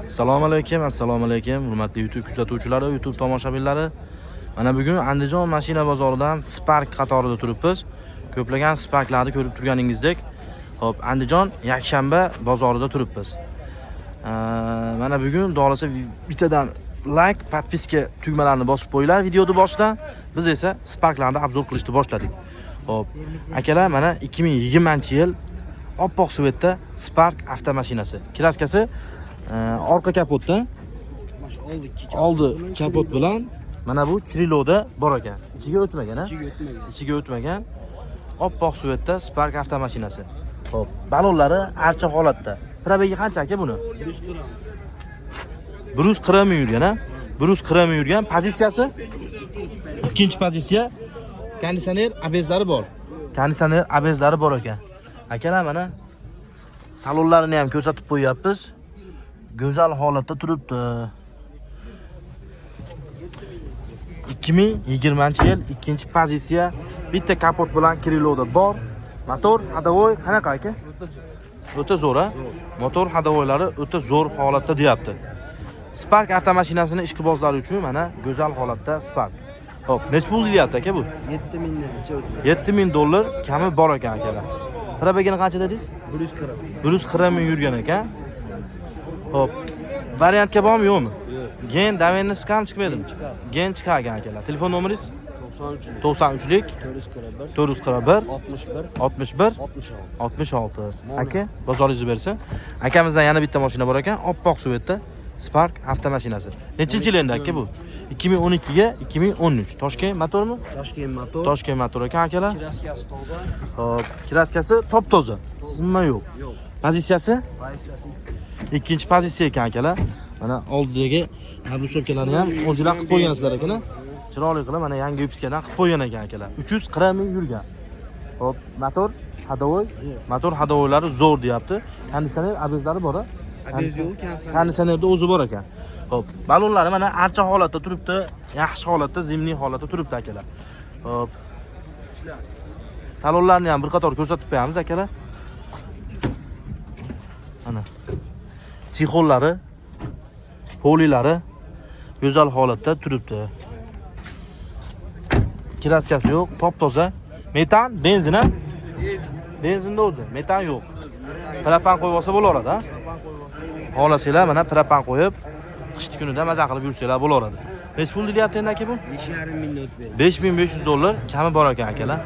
Assalomu alaykum, assalomu alaykum, hurmatli YouTube kuzatuvchilari, YouTube tomoshabinlari. Mana bugun Andijon mashina bozoridan Spark qatorida turibmiz. Ko'plagan Sparklarni ko'rib turganingizdek, xo'p, Andijon yakshanba bozorida turibmiz. Mana bugun xudo xohlasa bittadan like, подписка tugmalarini bosib qo'yinglar videoni boshidan. Biz esa Sparklarni обзор qilishni boshladik. Xo'p, akalar, mana 2020-yil oppoq цвет da Spark avtomashinasi. Краска si orqa kapotda, Oldi ikki oldi kapot bilan mana bu крыло da bor ekan. Ichiga o'tmagan, ha? Ichiga o'tmagan. Ichiga o'tmagan. Oppoq цвет da Spark avtomashinasi. Xo'p, balonlari archa holatda. Пробег i qancha, aka, buni? 140. 140 ming yurgan, ha? 140 ming yurgan. Pozitsiyasi? Ikkinchi pozitsiya. Konditsioner АБС lari bor. Konditsioner АБС lari bor ekan. Akalar, mana salonlarini ham ko'rsatib qo'yyapmiz. Go'zal holatda turibdi. 2020-yil, ikkinchi pozitsiya, bitta kapot bilan крыло da bor. Motor ходовой qanaqa, aka? O'ta zo'r, a? Motor ходовой lari o'ta zo'r holatda deyapti. Spark avtomashinasini ishqibozlari uchun mana go'zal holatda Spark. Xo'p, necha pul deyapti, aka, bu? 7 mingdan ichi o'tmagan. 7000 dollar kami bor ekan, akalar. Пробег ini qancha dedingiz? 140. 140 ming yurgan ekan. Xo'p, variantga bormi, yo'qmi? Yo'q. Gen доверенность chiqadimi, chiqmaydimi? Chiqadi. Gen chiqar ekan, akalar. Telefon nomeringiz? 93. 93lik 441 441 61 61 66. 66. Aka, bozoringizni bersin. Akamizdan yana bitta mashina bor ekan, oppoq цвет da Spark avtomashinasi. Nechinchi yil endi, aka, bu? 2012 ga 2013. Toshkent motormi? Toshkent motor. Toshkent motor ekan, akalar. Краска si toza. Xo'p, краска si top-toza. Umuman yo'q. Yo'q. Pozitsiyasi? Pozitsiyasi. Ikkinchi pozitsiya ekan, akalar. Mana oldidagi обрисовка larni ham o'zinglar qilib qo'ygansizlar ekan, a? Chiroyli qilib mana yangi выпуска dan qilib qo'ygan ekan, akalar. 340 ming yurgan. Xo'p, motor ходовой, motor ходовой lari zo'r deyapti. Konditsioner АБС lari bor, a? АБС yo'q, konditsioner. Konditsionerda o'zi bor ekan. Xo'p, balonlari mana archa holatda turibdi, yaxshi holatda, зимний holatda turibdi, akalar. Xo'p. Salonlarni ham bir qator ko'rsatib qo'yamiz, akalar. Mana чехол lari, polilari go'zal holatda turibdi. Краска si yo'q, top-toza. Metan, benzin, ha? Benzinda o'zi, metan yo'q. Propan qo'yib olsa bo'laveradi, ha? Xohlasanglar mana propan qo'yib, qishki kunida maza qilib yursanglar bo'laveradi. Necha pul deyapti endi, aka, bu? 5,5 mingdan o'tib beradi. 5500 dollar kami bor ekan, akalar.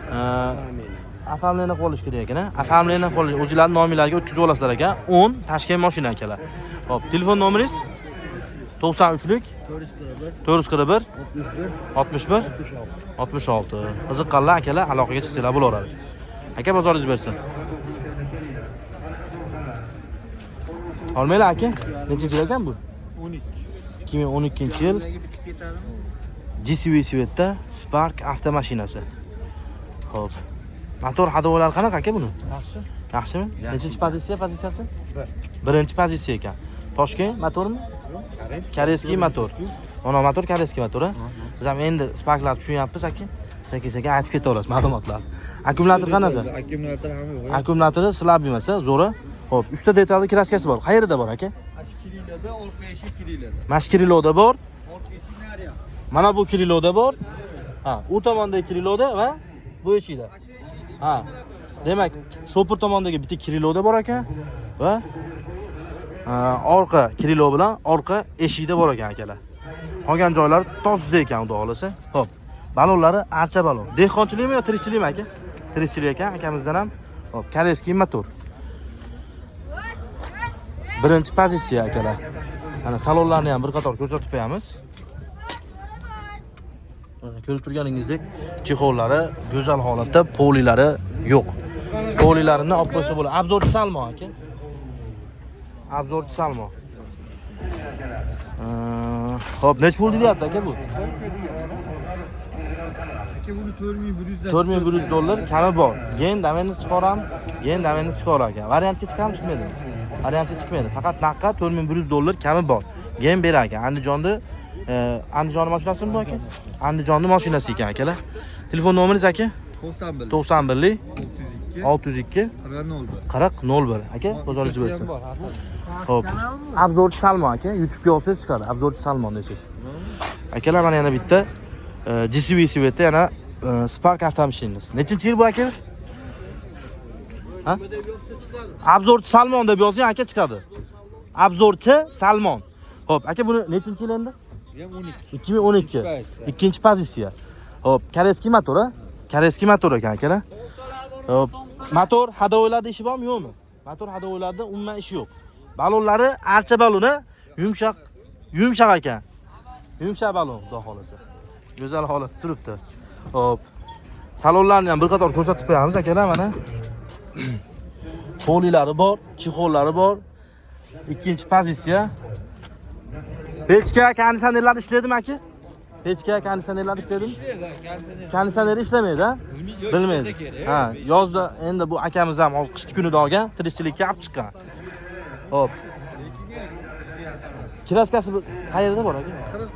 Оформление. Оформление qilish kerak ekan, a? Оформление qilish, o'zinglarning nominglarga o'tkazib olasizlar ekan. 10 Toshkent mashina, akalar. Xo'p, telefon nomeringiz? 93lik 441 441 61 61 66. 66. Qiziqqanlar, akalar, aloqaga chiqsanglar bo'laveradi. Aka, bozoringiz bersin. Olmanglar, aka. Nechinchi yil ekan bu? 12. 2012-yil GCV цвет da Spark avtomashinasi. Xo'p. Motor ходовой lari qanaqa, aka, buni? Yaxshi. Yaxshimi? Nechinchi pozitsiya, pozitsiyasi? Bir. Birinchi pozitsiya ekan. Toshkent motormi? Корейский motor. Mana motor корейский motor, a? Biz ham endi Sparklar tushunyapmiz, aka. Sekin sekin aytib ketaverasiz ma'lumotlarni. Akkumulyator qanaqa? Akkumulyator ham yo'q. Akkumulyatori слаб emas, a? Zo'ri. Xo'p, 3 ta detalli краска si bor. Qayerida bor, aka? Крыло da, orqa eshik крыло da. Mana shu крыло da bor. Orqa eshik naryoq. Mana bu крыло da bor. Ha, u tomondagi крыло da va bu eshikda. Ha. Demak, shopir tomondagi bitta крыло da bor ekan va orqa крыло bilan orqa eshikda bor ekan, akalar. Qolgan joylari toza ekan, xudo xohlasa. Xo'p. Balonlari archa balon. Dehqonchilikmi yo tirikchilikmi, aka? Tirikchilik ekan akamizdan ham. Xo'p, корейский motor. Birinchi pozitsiya, akalar. Mana salonlarni ham bir qator ko'rsatib qo'yamiz. Mana ko'rib turganingizdek, чехол lari go'zal holatda, polilari yo'q. Polilarini olib qo'ysa bo'ladi. Обзор chi Salmo, aka. Обзор chi Salmo. Xo'p, necha pul deyapti, aka, bu? Aka, buni 4100 dan. 4100 dollar kami bor. Gen доверенность chiqaram, gen доверенность chiqarar ekan. Variantga chiqadimi, chiqmaydimi? Variantga chiqmaydi. Faqat naqqa 4100 dollar kami bor. Gen berar ekan. Andijonni Andijonni mashinasimi bu, aka? Andijonni mashinasi ekan, akalar. Telefon nomeringiz, aka? 91 91lik 602 602 40 01. 40 01. Aka, bozoringiz Ukasi bo'lsin. ham bor, Hasan. Xo'p. Обзорchi Salmon aka, YouTube'ga olsangiz chiqadi. Обзорchi Salmon desangiz. Akalar, mana yana bitta GCV цвет da yana Spark avtomashinasi. Nechinchi yil bu, aka? Ha? Обзорchi Salmon deb yozing, aka, chiqadi. Обзорchi Salmon. Xo'p, aka, buni nechinchi yil endi? Ham 12. 2012. Ikkinchi pozitsiya. Xo'p, корейский motor, a? Корейский motor ekan, akalar. Xo'p, motor ходовой larda ishi bormi, yo'qmi? Motor ходовой larda umuman ishi yo'q. Balonlari archa baloni, yumshoq, yumshoq ekan. Yumshoq balon, xudo xolasa. Go'zal holatda turibdi. Xo'p. Salonlarni ham bir qator ko'rsatib qo'yamiz, akalar, mana. Polilari bor, чехол lari bor. Ikkinchi pozitsiya. Pechka, konditsionerlar ishlaydimi, aka? Pechka, konditsionerlar ishlaydimi? Konditsioner ishlamaydi, ha? Bilmaydi. Ha, yozda endi bu akamiz ham hozir qishki kunida olgan, tirikchilikka olib chiqqan. Xo'p. Краска si qayerda bor, aka?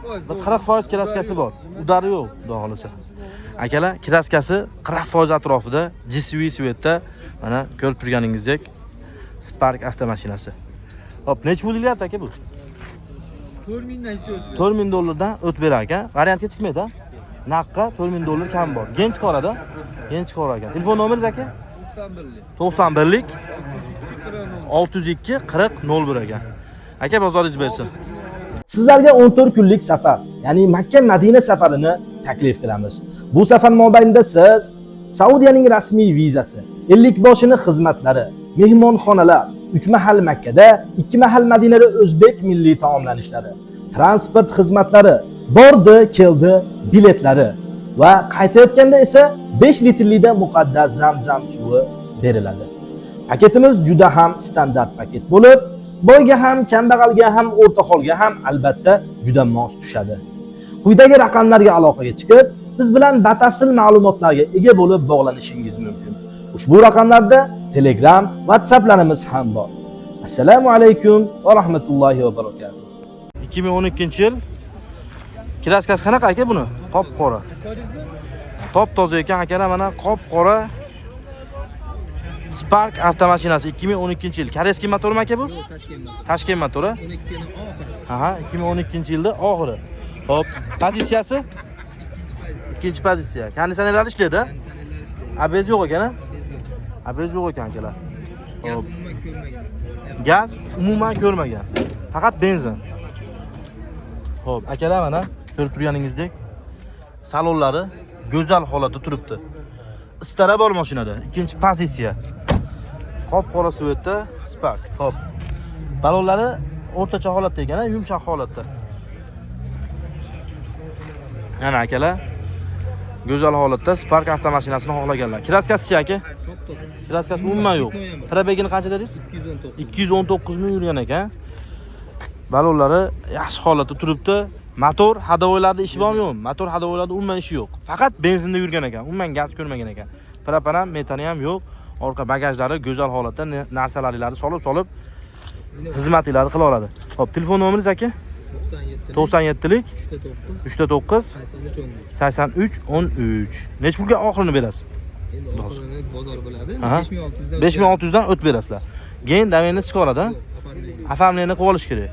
40%. Bir 40% краска si bor. Удар i yo'q, xudo xolasa. Akalar, краска si 40% atrofida, GCV цвет da, mana ko'rib turganingizdek Spark avtomashinasi. Xo'p, necha pul deyilyapti, aka, bu? 4000 dan ishi o'tib. 4000 dollardan o't berar ekan. Variantga chiqmaydi, ha? Naqqa 4000 dollar kam bor. Gen chiqaradi. Gen chiqarar ekan. Telefon nomeringiz, aka? 91lik. 91lik 602 602 40 01 ekan. Aka, bozoringiz bersin. Sizlarga 14 kunlik safar, ya'ni Makka Madina safarini taklif qilamiz. Bu safar mobaynida siz Saudiyaning rasmiy vizasi, ellikboshini xizmatlari, mehmonxonalar, 3 mahal Makkada, 2 mahal Madinada o'zbek milliy taomlanishlari, transport xizmatlari, bordi, keldi biletlari va qaytayotganda esa 5 litrlikda muqaddas Zamzam suvi beriladi. Paketimiz juda ham standart paket bo'lib, boyga ham, kambag'alga ham, o'rta holga ham albatta juda mos tushadi. Quyidagi raqamlarga aloqaga chiqib, biz bilan batafsil ma'lumotlarga ega bo'lib bog'lanishingiz mumkin. Ushbu raqamlarda Telegram, WhatsApplarimiz ham bor. Assalomu alaykum va rahmatullohi va barakatuh. 2012 yil. Краска si qanaqa, aka, buni? Qop-qora. Top toza ekan, akalar, mana qop-qora Spark avtomashinasi 2012 yil. Корейский motormi, aka, bu? Yo'q, Toshkent motor. Toshkent motori. 12 ning oxiri. Aha, 2012 yilda oxiri. Xo'p, pozitsiyasi? Ikkinchi pozitsiya. Konditsionerlar ishlaydi, a? Konditsionerlar ishlaydi. ABS yo'q ekan, a? ABS yo'q. ABS yo'q ekan, akalar. Gaz Xo'p. umuman ko'rmagan. Gaz umuman ko'rmagan. Faqat benzin. Xo'p, akalar, mana ko'rib turganingizdek salonlari go'zal holatda turibdi. Istara bor mashinada. Ikkinchi pozitsiya. Qop-qora цвет da Spark. Xo'p. Balonlari o'rtacha holatda ekan, a, yumshoq holatda. Mana, akalar, go'zal holatda Spark avtomashinasini xohlaganlar. Краска sichi, aka? Top toza. Краска si umuman yo'q. Пробег ini qancha dedingiz? 219. 219 ming yurgan ekan. Balonlari yaxshi holatda turibdi. Motor ходовой larda ishi bormi, yo'qmi? Motor ходовой larda umuman ishi yo'q. Faqat benzinda yurgan ekan. Umuman gaz ko'rmagan ekan. Propan ham, metani ham yo'q. Orqa bagajlari go'zal holatda, narsalaringlarni solib-solib xizmatinglarni qila oladi. Xo'p, telefon nomeringiz, aka? 97. 97lik 3 3 9 83 13. 83 13. Necha pulga oxirini berasiz? Endi oxirini bozor biladi. Aha. 5600 dan. 5600 dan o't berasizlar. Keyin доверенность chiqib oladi, ha? Yo'q, Оформление qilib olish kerak.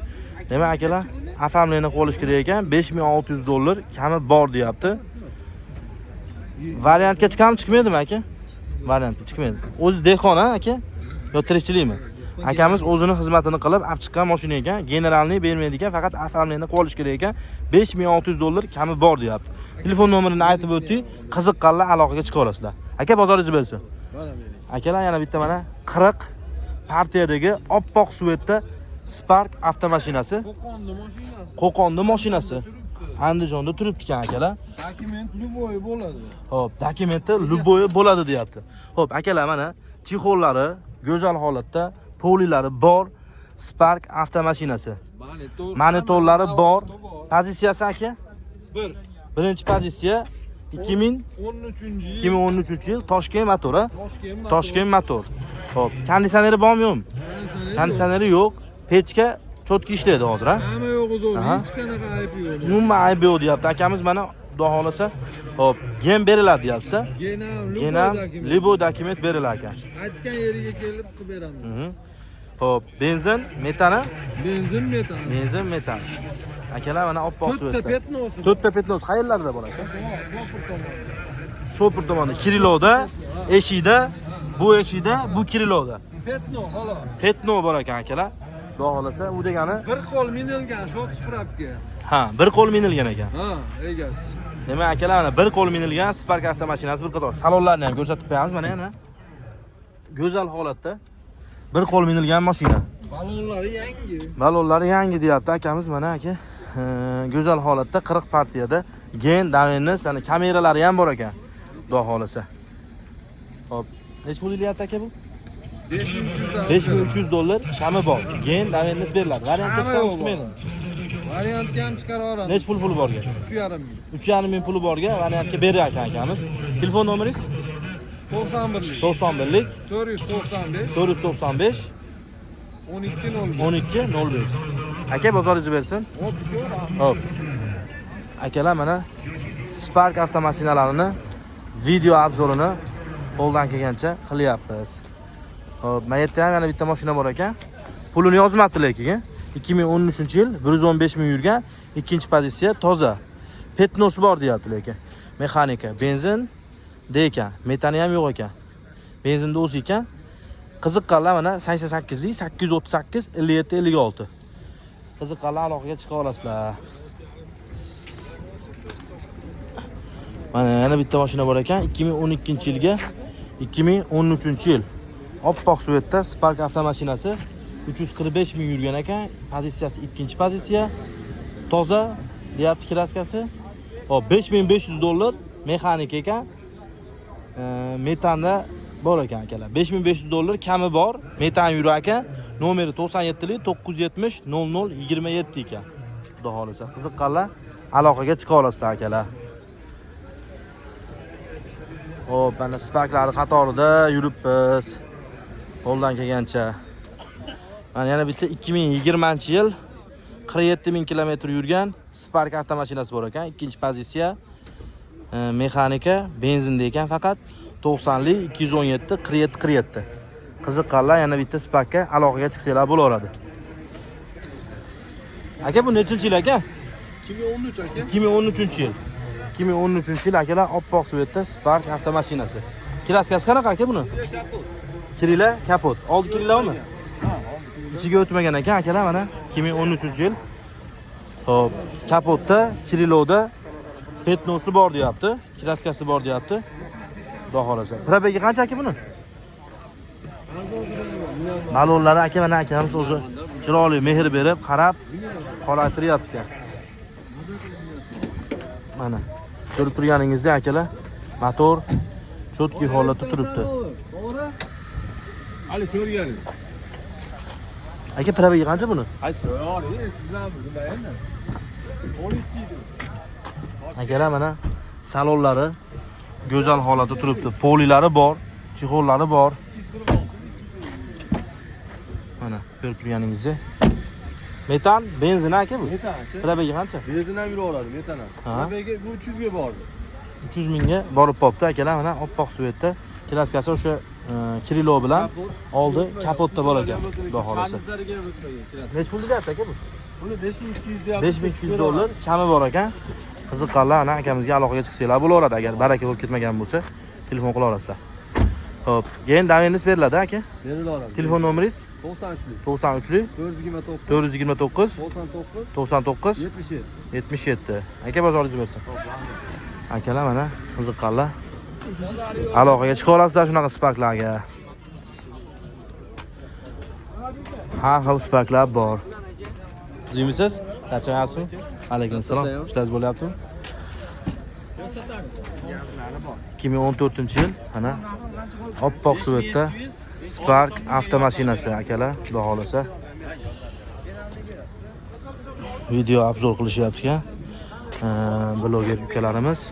Demak, akalar, оформление qilib olish kerak ekan. 5600 dollar kami bor deyapti. Variantga chiqadimi, chiqmaydimi, aka? Variantga chiqmaydi. O'zi dehqon, ha, aka? Yo tirikchilikmi? Akamiz o'zini xizmatini qilib olib chiqqan mashina ekan. Генеральный bermaydi ekan, faqat оформление qilib olish kerak ekan. 5600 dollar kami bor deyapti. Telefon nomerini aytib o'tdik. Qiziqqanlar aloqaga chiqa olasizlar. Aka, bozoringiz bersin. Akalar, yana bitta mana 40 partiyadagi oppoq цвет da Spark avtomashinasi. Qo'qonni mashinasi. Qo'qonni mashinasi. Andijonda turibdi ekan, akalar. Документ любой bo'ladi. Xo'p, документ i любой bo'ladi deyapti. Xo'p, akalar, mana чехол lari go'zal holatda, polilari bor. Spark avtomashinasi. Monitor. Monitorlari bor. Pozitsiyasi, aka? 1. Birinchi pozitsiya 2000 13-yil. 2013-yil Toshkent motori. Toshkent motor. Toshkent motor. Xo'p, konditsioneri bormi, yo'qmi? Konditsioneri yo'q. Pechka чётко ishlaydi hozir, ha? Hamma yo'g'i zo'r, Aha. hech qanaqa aybi yo'q. Umuman aybi yo'q deyapti akamiz, mana xudo xohlasa. Xo'p, ген beriladi deyapsiz. Gen ham Gen ham любой документ. Любой документ berilar ekan. Aytgan yeriga kelib qilib beramiz. Xo'p, benzin, metani? Benzin, metan. Benzin, metan. Akalar, mana oppoq To'rtta цвет da. пятно si. To'rtta пятно si qayerlarda bor, aka? Sopur tomonda, Kirilovda, eshikda, bu eshikda, bu Kirilovda. Пятно xolos. Пятно bor ekan, akalar. Xudo xohlasa, u degani Bir qo'l minilgan, shot справка. Ha, bir qo'l minilgan ekan. Ha, egasi. Demak, akalar, mana bir qo'l minilgan Spark avtomashinasi bir qator. Salonlarni ham ko'rsatib qo'yamiz mana yana. Go'zal holatda. Bir qo'l minilgan mashina. Balonlari yangi. Balonlari yangi deyapti akamiz mana, aka. Go'zal holatda 40 partiyada gen доверенность, ana kameralari ham bor ekan. Xudo xohlasa. Xo'p, necha pul deyapti, aka, bu? 5300 dan. 5300 dollar kami bor. Gen доверенность beriladi. Variantga Kami chiqarib yo'q. chiqmaydi. Variantga ham chiqarib yuboramiz. Necha pul puli borga? 3,5 ming. 3,5 ming puli borga variantga berar ekan akamiz. Telefon nomeringiz? 91lik. 91lik 495 495 12 01. 12 05. Aka, bozoringizni bersin. Hop, ko'r, rahmat. Hop. Akalar, mana Spark avtomashinalarini video обзор ini qo'ldan kelgancha qilyapmiz. Hop, mana yerda ham yana bitta mashina bor ekan. Pulini yozmabdi lekin. 2013-yil, 115 ming yurgan, ikkinchi pozitsiya, toza. Пятно si bor deyapti lekin. Mexanika, benzin D ekan, metani ham yo'q ekan. Benzinda o'zi ekan. Qiziqqanlar mana 88lik 838 57 56. Qiziqqanlar aloqaga chiqa olasizlar. Mana yana bitta mashina bor ekan, 2012-yilga 2013-yil. Oppoq цвет da Spark avtomashinasi 345 ming yurgan ekan. Pozitsiyasi ikkinchi pozitsiya. Toza deyapti краска si. Hop, 5500 dollar, mexanik ekan. Metanda bor ekan, akalar. 5500 dollar kami bor. Metan yurar ekan. Nomeri 97lik 970 00 27 ekan. Xudo xohlasa, qiziqqanlar aloqaga chiqa olasizlar, akalar. Hop, mana Sparklar qatorida yuribmiz. Qo'ldan kelgancha. Mana yana bitta 2020-yil, 47 ming kilometr yurgan Spark avtomashinasi bor ekan. Ikkinchi pozitsiya. Mexanika, benzinda ekan faqat. 90lik 217 47 47. Qiziqqanlar yana bitta Sparkka aloqaga chiqsanglar bo'laveradi. Aka, bu nechinchi yil, aka? 2013, aka. 2013-yil. 2013-yil, akalar, oppoq цвет da Spark avtomashinasi. Краска si qanaqa, aka, buni? Kirila kapot. Oldi kirilavmi? Ichiga o'tmagan ekan, akalar, mana 2013-yil. Xo'p, kapotda, kirilovda пятно si bor deyapti. Краска si bor deyapti. Xudo xohlasa. Пробег i qancha, aka, buni? Balonlari, aka, mana akamiz o'zi chiroyli mehr berib, qarab, qoraytiryapti ekan. Mana ko'rib turganingizdek, akalar, motor чёткий holatda turibdi. To'g'ri. Hali ko'rganingiz. Aka, пробег i qancha buni? Ay, to'g'ri, sizlar nima endi? 12 idi. Akalar, mana salonlari go'zal holatda turibdi. Polilari bor, чехол lari bor. Mana ko'rib turganingizdek. Metan, benzin, aka, bu? Metan, aka. Пробег i qancha? Benzin ham yuraveradi, metan ham. Ha. Пробег i bu 300 ga bordi. 300 mingga borib qolibdi, akalar, mana oppoq цвет da. Краска si o'sha kirilov bilan oldi kapotda bor ekan, xudo xohlasa. Qarizlariga ham o'tmagan. Краска. Necha pul deyapti, aka, bu? Buni 5200 deyapti. 5200 dollar kami bor ekan. Qiziqqanlar ana akamizga aloqaga chiqsanglar bo'laveradi. Agar baraka bo'lib ketmagan bo'lsa, telefon qila olasizlar. Xo'p, keyin доверенность beriladi, aka. Berilaveradi. Telefon nomeringiz? 93lik 93lik 429 429 99 99 77. 77. Aka, bozoringiz bersin. Akalar, mana qiziqqanlar aloqaga chiqa olasizlar shunaqa Sparklarga. Har xil Sparklar bor. Tuzukmisiz? Charchamayapsizmi? Alaykum assalom. Ishlaringiz bo'lyaptimi? 2014-yil, mana oppoq цвет da Spark avtomashinasi, akalar, xudo xohlasa. Video обзор qilishyapti ekan. Bloger ukalarimiz.